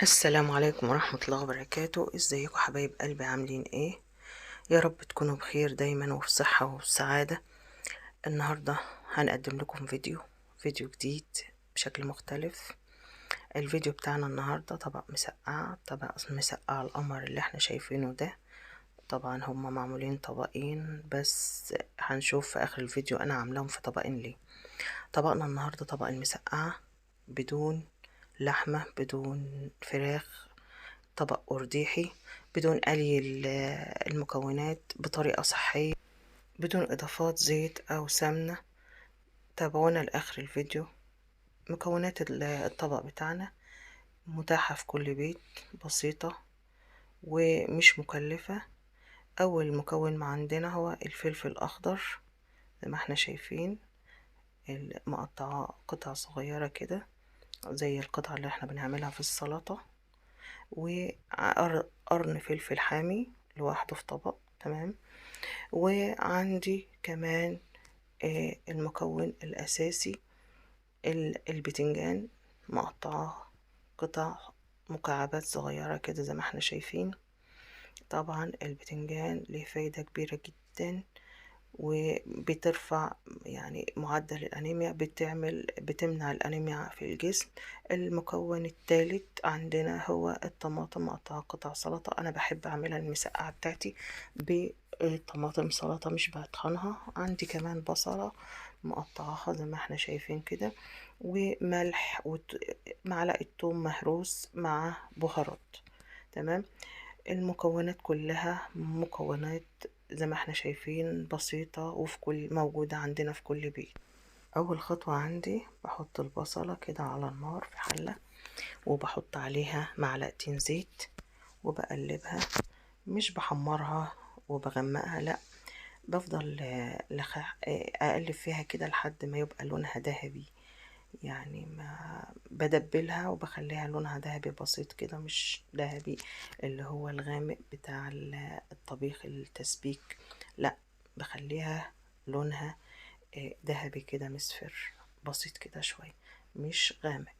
السلام عليكم ورحمة الله وبركاته. ازيكم حبايب قلبي، عاملين ايه؟ يا رب تكونوا بخير دايما وفي صحة وفي سعادة. النهاردة هنقدم لكم فيديو جديد بشكل مختلف. الفيديو بتاعنا النهاردة طبق مسقعة، طبق مسقعة القمر اللي احنا شايفينه ده. طبعا هما معمولين طبقين، بس هنشوف في اخر الفيديو انا عاملاهم في طبقين ليه. طبقنا النهاردة طبق المسقعة بدون لحمة، بدون فراخ، طبق أرديحي بدون قلي المكونات، بطريقة صحية، بدون إضافات زيت أو سمنة. تابعونا لآخر الفيديو. مكونات الطبق بتاعنا متاحة في كل بيت، بسيطة ومش مكلفة. أول مكون ما عندنا هو الفلفل الأخضر، زي ما احنا شايفين مقطعة قطع صغيرة كده زي القطعة اللي احنا بنعملها في السلطة، وقرن فلفل حامي لوحده في طبق، تمام. وعندي كمان المكون الأساسي البتنجان، مقطعاه قطع مكعبات صغيرة كده زي ما احنا شايفين. طبعا البتنجان ليه فايدة كبيرة جدا، وبترفع معدل الأنيميا، بتمنع الأنيميا في الجسم. المكون الثالث عندنا هو الطماطم مقطعة قطع سلطة. أنا بحب أعملها المسقعة بتاعتي بالطماطم سلطة، مش بطحنها. عندي كمان بصلة مقطعاها زي ما احنا شايفين كده، وملح ومعلقة توم مهروس مع بهارات، تمام. المكونات كلها مكونات زي ما احنا شايفين بسيطة وفي كل موجودة عندنا في كل بيت. أول خطوة عندي بحط البصلة كده على النار في حلة، وبحط عليها معلقتين زيت وبقلبها، مش بحمرها وبغمقها، لا، بفضل أقلب فيها كده لحد ما يبقى لونها ذهبي، يعني ما بدبلها وبخليها لونها ذهبي بسيط كده، مش ذهبي اللي هو الغامق بتاع الطبيخ التسبيك، لا، بخليها لونها ذهبي كده مصفر بسيط كده شوية، مش غامق.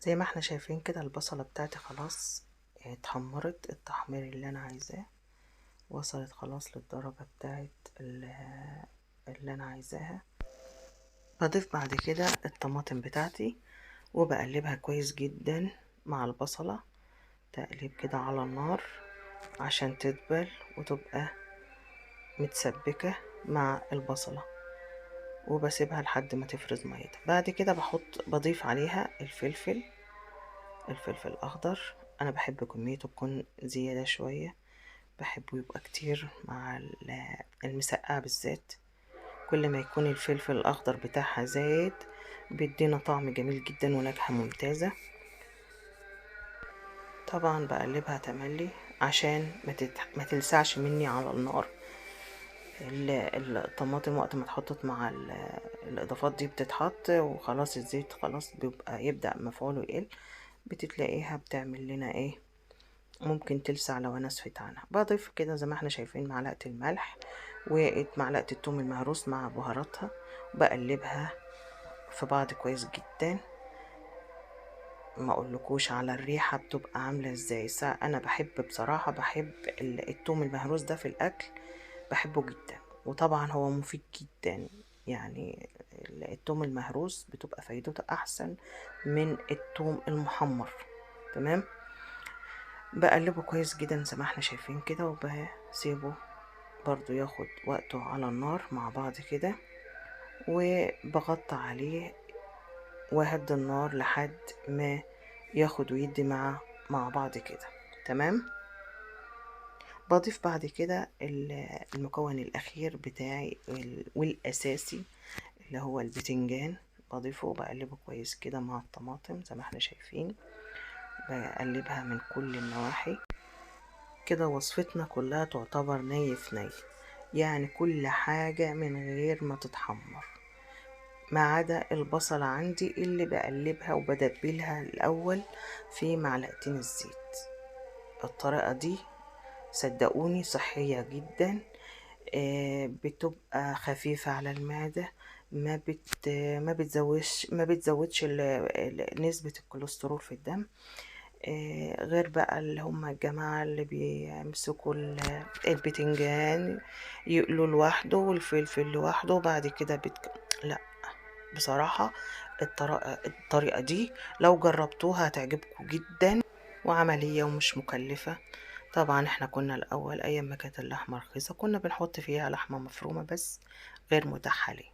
زي ما احنا شايفين كده البصلة بتاعتي خلاص اتحمرت التحمير اللي انا عايزاه، وصلت خلاص للدرجة بتاعت اللي انا عايزاها. بضيف بعد كده الطماطم بتاعتي وبقلبها كويس جدا مع البصلة، تقليب كده على النار عشان تدبل وتبقى متسبكة مع البصلة، وبسيبها لحد ما تفرز ميتها. بعد كده بضيف عليها الفلفل الأخضر. أنا بحب كميته تكون زيادة شوية، بحبه يبقى كتير مع المسقعة بالذات. كل ما يكون الفلفل الأخضر بتاعها زايد بيدينا طعم جميل جدا ونكهة ممتازة. طبعا بقلبها تملي عشان ما تلسعش مني على النار. الطماطم وقت ما اتحطت مع الإضافات دي بتتحط وخلاص، الزيت خلاص بيبقى يبدأ مفعوله يقل، بتتلاقيها بتعمل لنا ايه، ممكن تلسع لو انا سفيت عنها. بضيف كده زي ما احنا شايفين معلقة الملح ومعلقة التوم المهروس مع بهاراتها، بقلبها في بعض كويس جدا. ما اقولكوش على الريحة بتبقى عاملة ازاي. انا بحب بصراحة، بحب التوم المهروس ده في الاكل، بحبه جدا، وطبعا هو مفيد جدا. التوم المهروس بتبقى فايدته احسن من التوم المحمر، تمام. بقلبه كويس جدا زي ما احنا شايفين كده، وبسيبه برضو ياخد وقته على النار مع بعض كده، وبغطي عليه وهدي النار لحد ما ياخد ويدي مع بعض كده، تمام. بضيف بعد كده المكون الأخير بتاعي والأساسي اللي هو البتنجان، بضيفه وبقلبه كويس كده مع الطماطم زي ما احنا شايفين، بقلبها من كل النواحي كده. وصفتنا كلها تعتبر ني في ني، يعني كل حاجة من غير ما تتحمر، ما عدا البصلة عندي اللي بقلبها وبدبلها الأول في معلقتين الزيت. الطريقة دي صدقوني صحية جدا، بتبقى خفيفة على المعدة، ما بتزودش نسبة الكوليسترول في الدم. غير بقى اللي هم الجماعة اللي بيمسكوا البتنجان يقلوا لوحده والفلفل لوحده وبعد كده لا، بصراحة الطريقة دي لو جربتوها هتعجبكم جدا، وعملية ومش مكلفة. طبعا احنا كنا الأول أيام ما كانت اللحمة رخيصة كنا بنحط فيها لحمة مفرومة، بس غير متاح حاليا.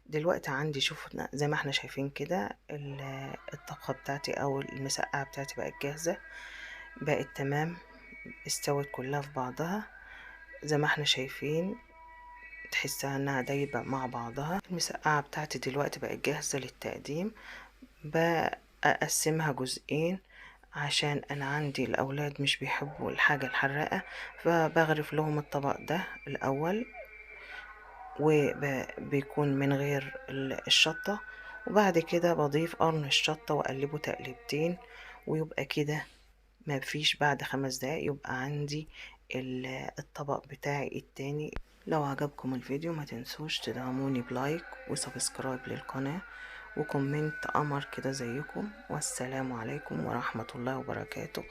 دلوقتي عندي، شوفوا زي ما احنا شايفين كده الطبخة بتاعتي أو المسقعة بتاعتي بقت جاهزة، بقت تمام، استوت كلها في بعضها زي ما احنا شايفين، تحسها انها دايبة مع بعضها. المسقعة بتاعتي دلوقتي بقت جاهزة للتقديم. بقسمها جزئين عشان انا عندي الاولاد مش بيحبوا الحاجة الحراقة، فبغرف لهم الطبق ده الاول وبيكون من غير الشطة، وبعد كده بضيف قرن الشطة واقلبه تقليبتين، ويبقى كده ما فيش بعد 5 دقايق يبقى عندي الطبق بتاعي التاني. لو عجبكم الفيديو ما تنسوش تدعموني ب like و subscribe للقناة و comment قمر كده زيكم. والسلام عليكم ورحمة الله وبركاته.